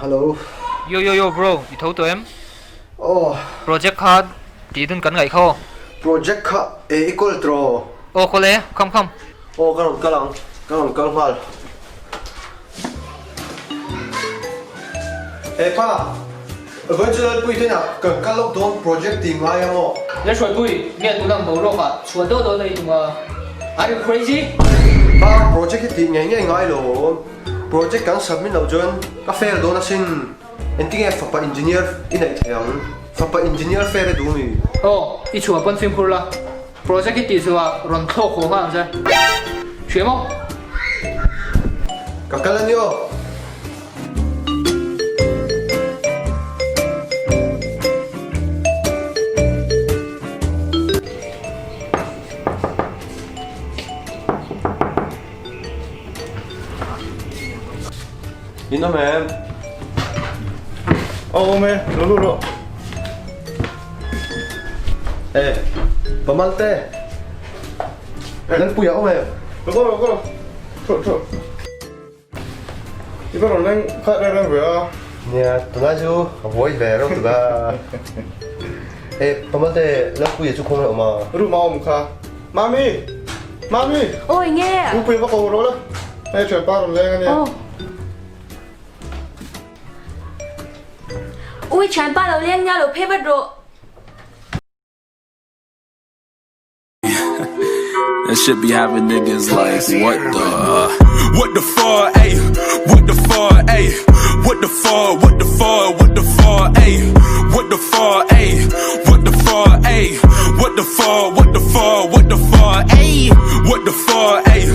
Hello. Yo yo yo bro, i tho tawh em? Aw. Project kha tih dun kan ngaih kha aw. Project kha e i kawl tawh? Aw kawl e, kham kham. Aw ka rawn kal ang, ka rawn kal nghal. E pa, vawiin chu Lalpui te inah kan kal lawk dawn project tih ngai ang aw. Lalhruaipui, nge tun ang boruak ah chhuah deuh deuh na i tum a, are you crazy? Pa, project hi tih ngei ngei ngai lo. Project kan submit loh chuan ka fail dawn asin. Engtinge fapa engineer i neih thei ang? Fapa engineer fail e duh mi? Aw, i chhuah pawn fimkhur la. Project i tih zuah rawn thlawk haw nghal ang che. Hria maw? Ka kal a ni aw. In awm em? Aw awm e, lo lut rawh. E, Pamal te. Lalpuia awm em? Lo kal rawh, kal rawh. Thu, thu. I va rawn leng khat reng reng ve a. Nia, tunlai chu a buai ve reuh tuk a. E, Pamal te, Lalpuia chu khawnge awm a? Room a awm kha. Mami! Mami! Awi nge? Upuia va ko rawh la. Hei thianpa rawn leng a nia. Aw. Ui thianpa lo leng nia lo phei vat rawh. That shit be having niggas like what the What the fuck ayy What the fuck ayy What the fuck what the fuck what the fuck ayy What the fuck ayy What the fuck ayy What the fuck what the fuck what the fuck ayy What the fuck ayy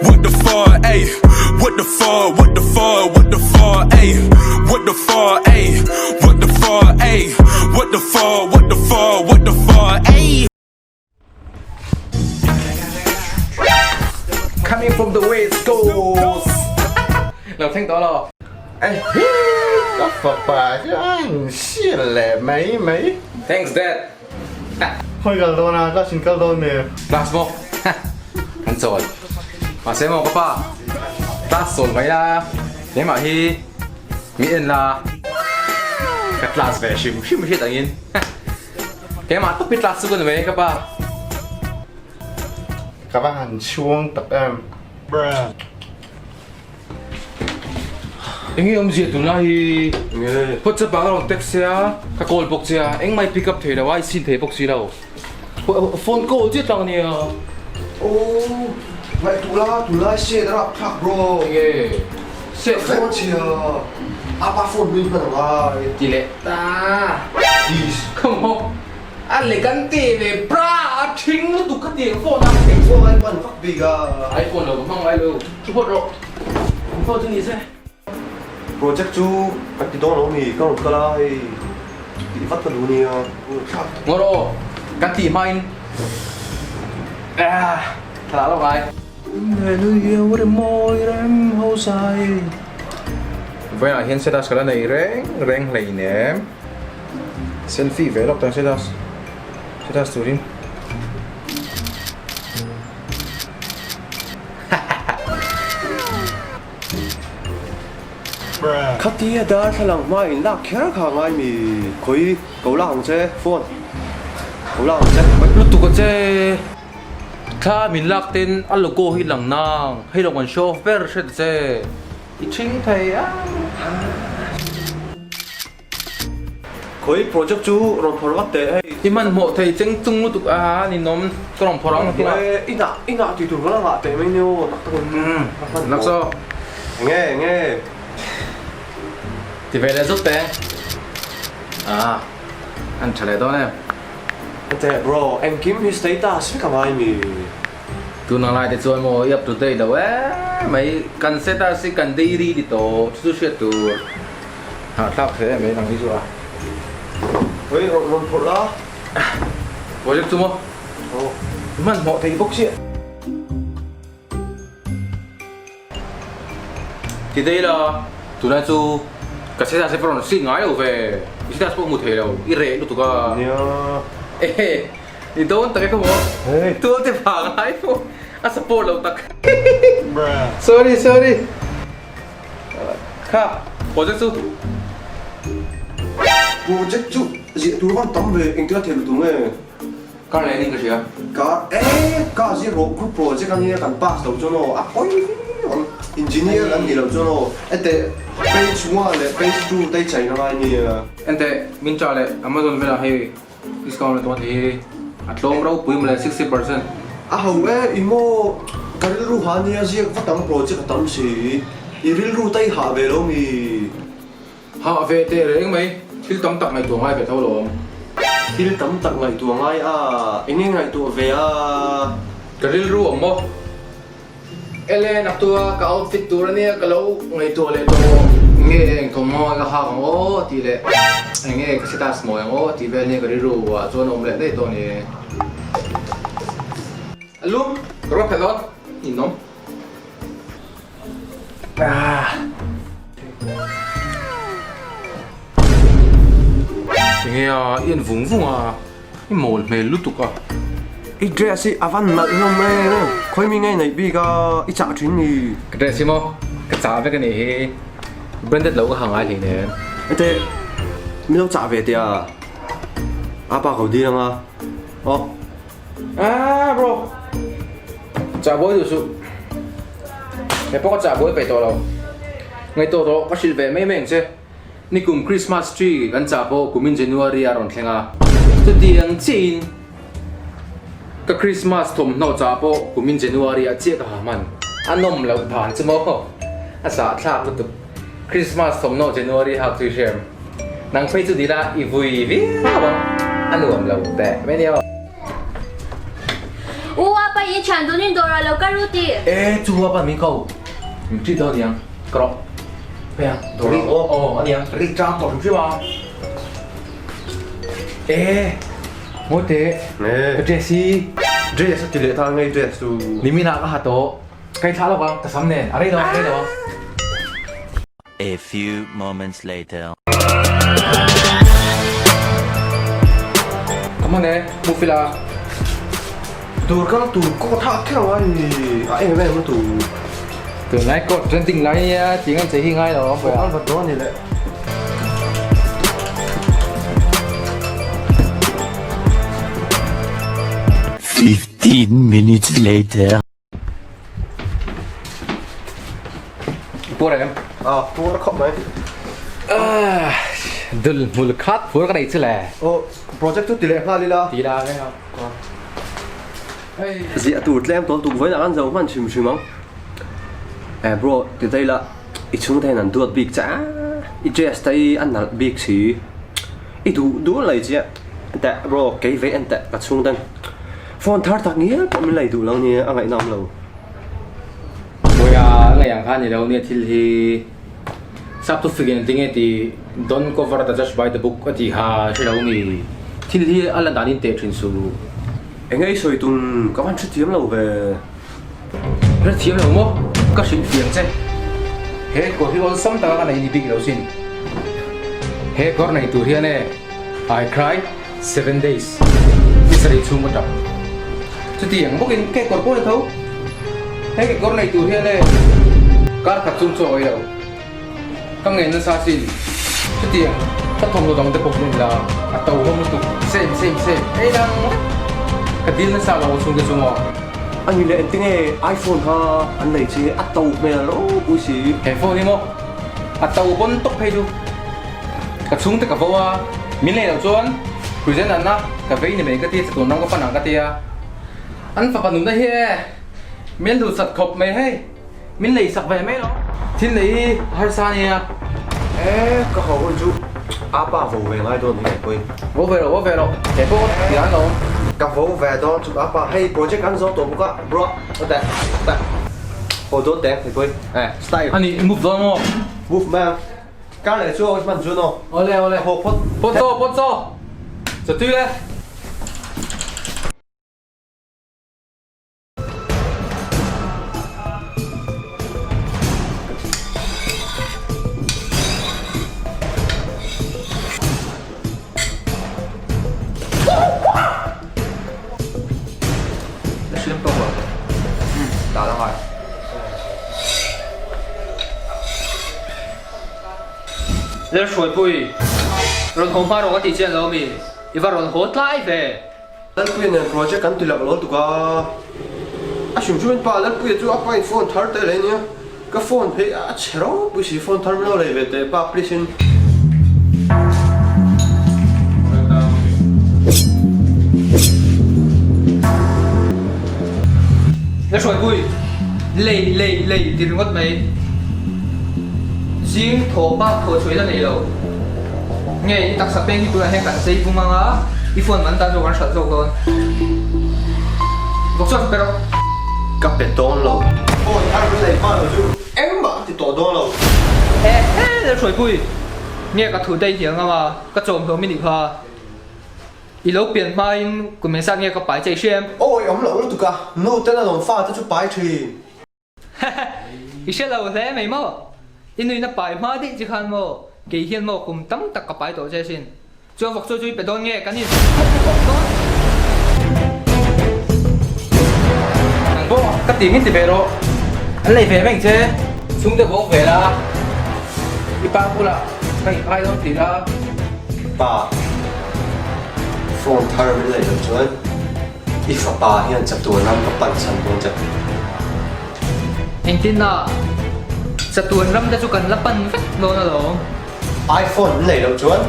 What the fuck ayy What the fuck what the fuck what the fuck ayy What the fuck ayy What the fuck ayy What the fuck what the fuck what the fuck ayy Coming from the west coast Lo thleng tawh lo. Ka fapa hian hriat leh mai mai. Thanks dad. Khawi kal dawn a, class in kal dawn mi? Class maw? Kan chawl. Mahse maw ka pa, class chawl mai la, keimah hi mi en la, ka class ve hrim hrim hriat angin. Keimah tawp hi class chu ka ni mai ka pa. Ka va han chhuang tak em. Bruh. Enge awmzia tunlai hi WhatsApp ah ka rawn text che a, ka call bawk che a, engmah i pick up thei lo a, i sin thei bawk si lo. Phone call chiah tlang ania. Aww, ngaihtuah la, tunlai set a rapthlak bro. Enge set Ka phone chhia, apa phone hlui hman ang ai. Ti leh ta. Please. Come on. A le kan te ve bra a thing lutuk ka ti ang phone a. Eng phone ai hman vak bik a. iPhone lo ka hmang ngai lo. Thu phawt rawh. Eng phone chu ni se. Project chu kan ti dawn lo mi ka rawn kal a hei tih vat ka duh nia. Ngaw rawh aw. Kan tih hma in ah thla lo ngai. Vawiinah hian status ka la nei reng reng hleinem. Selfie ve lawk tang status status turin. Khatia darthlalang hma in lak kher kha ngai mi khawi ko lak ang che phone ko lak ang che. Lutuk a che thla min lak ten a logo hi lang nang hei lo kan show off ber hret a che i thing thei ang. Khawi project chu rawn phawrh vat teh hei. I hmanhmawh thei cheng chung lutuk a ninawm ka rawn phawrh ang nakin a. I hnah i hnah tih tur ka la ngah teh mai nia aw tak takin ka hmanhmawh. Nak saw. Enge enge. Ti ve leh zut teh. Ah an tha leh dawn em. Teh bro engkim hi status vek a ngai mi. Tuna lai te chuan maw i up to date lo em mai kan status hi kan dairy ti tawh chu chu hriat tur. Hahthlak hle mai nang hi chu a. Oi rawn rawn phawrh la. Project chu maw? Aw. Hmanhmawh thei bawk chiah. Ti dei la, tunlai chu ka status hi ka rawn see ngai lo ve. I status pawh hmu thei lo, i reh lutuk a. Nia. Ehe, i dawn tak e ka maw? Hey. Tual te vang lai pawh a support lo tak. Sorry sorry. Kha, project chu. Project chu ziah tur van tam ve engtia thei lutuk nge? Kar leh anin ka hria. Kar e ka ziak rawh group project ania kan pass lo chuan aw a pawi viau ang engineer an nih loh chuan aw enteh page one leh page two te i chai na ngai nia. Enteh Myntra leh Amazon velah hei discount la dawn hi a tlawm ropui mawle 60%. A ho e i maw ka rilru ha nia ziak vat ang project a tam si i rilru te i hah ve lo mi. Hah ve teh reng mai, thil tam tak ngaihtuah ngai ve tho lo. Thil tam tak ngaihtuah ngai a, eng nge ngaihtuah ve a? Ka rilru awm maw? Ele, naktua ka outfit tur ania ka lo ngaihtuah leh tawh. Nge eng thawmhnaw ka hak ang aw tih leh eng nge ka status mawi ang aw tih vel nia ka rilru ah chuan awm leh daih tawh a ni. A lum, ka ruat phelh dawn, ninawm. Enge a i en vung vung a, i mawl hmel lutuk a. I dress hi a van nalh hlawm em em, khawi mi ngei neih bik a i chah thin ni. Ka dress hi maw, ka chah vek a nih hi, branded lo ka ha ngai hleinem. Ete, min lo chah ve teh a, a pa ko dil anga aw. Ah bro, chah buai duh suh. He pawh ka chah buai peih tawh lo. Ngaihtuah rawh, ka hrilh ve mai mai ang che. Nikum Christmas tree kan chah pawh kumin January a rawn thleng a. Chutiang chiahin ka Christmas thawmhnaw chah pawh kumin January ah chiah ka ha hman. A nawm loh dan chu maw? A zahthlak lutuk. Christmas thawmhnaw January hak chu i hriam. Nang phei chu dila i vui viau ang, a nuam lo teh mai nia. U apa i thian dun in dawr ah lo ka ru ti. E chu apa min ko min treat dawn aniang ka rawh phei ang dawr ah aw aw aniang ri chang tawh hrim hrim a e ngawi teh ka dress hi dress a ti leh ta ngei dress chu nimin ah ka ha tawh ka i thlah lawk ang ka sam nen a rei lo ang a rei lo ang. A few moments later. Come on e, move ila. Tur kal tur coat hak kher ang a ni, a em em lutuk. Tunlai coat trending lai nia, tih ngan che hi ngai lo ang pawh. An vat dawn a ni le. 15 minutes later. Puar em? À, puar khawp mai. Ah, dul hmul khat phur ka nei chu le. Oh, project chu ti leh nghal ila. Ti la nge ha. Hei. Ziah tur tlem tawl tuk vawiin ah kan zo hman hrim hrim ang. Eh bro, ti daih la, i chhungte hian an duat bik che a, i dress te hi a nalh bik si. I duh duh lei chiah. Teh bro, kei vei en teh ka chhungten. Phone thar tak ngial pawh min lei duh lo nia a ngaihnawm lo. Bawiha a ngaih ang kha ni lo nia thil hi sap thu fik in tinge ti don't cover the judge by the book a tih kha hre lo mi thil hi a la dan in teh thin su. Enge i sawi tum ka van hrethiam lo ve. Hrethiam lo maw ka hrilh fiang che he kawr hi awlsam taka ka nei ni bik lo sin he kawr nei tur hian e I cry. 7 days ni sarih chhung ka tap. Chutiang bawkin kekawr pawh ni tho. He kekawr nei tur hian e kar khat chung chu a awih lo. Ka ngen nasa sin. Chutiang ka thawmhnaw dang te pawh min la a to hlawm lutuk. Same same same ei lang ka dil nasa lo chhungte chu maw. Ani leh engtinge iPhone kha an nei che a to hmel ropui si. He phone hi maw a to pawn tawp phei chu. Ka chhungte ka vo a, min lei loh chuan present an a ka vei ni mai ka tia chatuan ram ka pan ang ka tia. An fapa nunna hi e min hlut sat khawp mai hei, min lei sak ve mai lo. Thil nei hi a harsa a nia. E ka ho hun chu a pa vo ve ngai dawn hi pawhin. Vo ve rawh, vo ve rawh, he pawh ti an lo. Ka vo ve dawn chu a pa hei project an zo tawh bawk a bro a teh teh haw dawn teh hei pawhin e style. A nih move dawn maw? Move mai ang. Kar leh chu hman chu no. Awle awle. Haw phawt. Phawt chaw phawt chaw. Chatui le. Hriam tawk lo. Dah la ngai. Lalhruaipui. Rawn haw hma rawh ka tih chian lo ami? I va rawn haw tlai ve. Lalpuia nen project kan ti lak lo tuk a, a hrim hrim in pa Lalpuia chu a pa in phone thar te lei nia, ka phone phei a chhe ropui si phone thar min lo lei ve teh pa please in. La hruaipui, lei lei lei ti ringawt mai. Zing thaw bak thaw chhuah ila nei lo. Nge i taksa peng hi tunah hian kan chei bung anga i phone man tan zawk kan hralh zawk dawn. Bawk chuan pe rawh. Ka pe dawn lo. Phone thar min lei hma lo chu engmah ka ti tawh dawn lo. He he Lalhruaipui, nge ka thu daih hnial ngam a, ka chawm hlawm i nih kha. I lo pian hmain kum engzat nge ka pai che i hria em? Awi awm loh lutuk a, nu ten a lawm fate chu pai thin. I hre lo hle mai maw? I nuihna pai hma daih che khan maw? Kei hian maw kum tam tak ka pai tawh che asin. Chuan vawk chu chu i pe dawn nge kan in khawp khawp dawn? Nang pawh ka ti min ti ve rawh. An lei ve meng che. Chhungte bawk ve la. I pa bulah ka inphai dawn ti la. Pa, phone thar min lei loh chuan. I fapa hian chatuan ram ka pan chhan dawn che. Engtin a? Chatuan ram te chu kan la pan vek dawn alawm. Iphone min neih loh chuan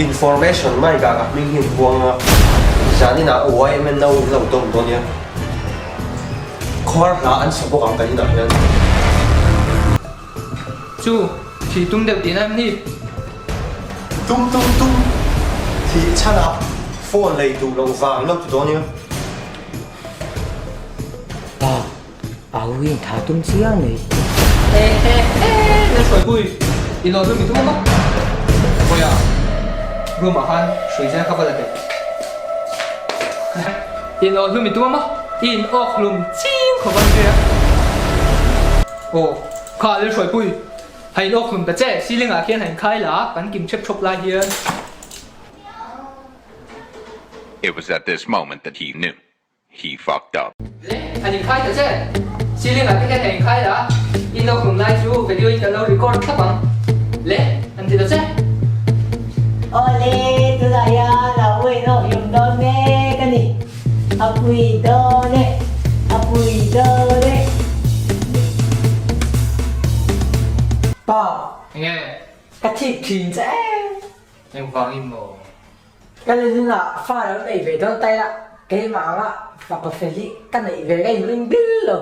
information mic ah ka hming hi an puang a, zanin ah YMNO in lo dawm dawn nia. Khuar hla an sa bawk ang kan inah hian. Chu, thih tum deuh tihna em ni? Tum tum tum, thih chhanah phone lei duh loh vang lo ti dawn nia. Pa, au hi tha tum chiang mai. He he he, Lalhruaipui, i lo hlum i tum a maw? Vawiah, room ah khan hrui zel kha va la teh. In awh hlum i tum a maw? I in awk hlum ching khawp ang che a. Aw, kha Lalhruaipui, ha in awk hlum ta che, ceiling ah khian ha in khai la, kan kim ṭhep ṭhawp lai hian. It was at this moment that he knew, he fucked up. Le, han in khai ta che, ceiling ah te khian ha in khai la, in awk hlum lai chu video in kan lo record thlap ang. Le, han ti ta che. Awle, tunah hian a u in awk hlum dawn mek a ni. A pui dawn e, a pui dawn e. Pa, Enge? Ka thik thin che e. Engvangin maw? Ka lalin ah fa lo nei ve dawn tai la, keimah anga fapa fel hi ka neih ve ka inring bil lo.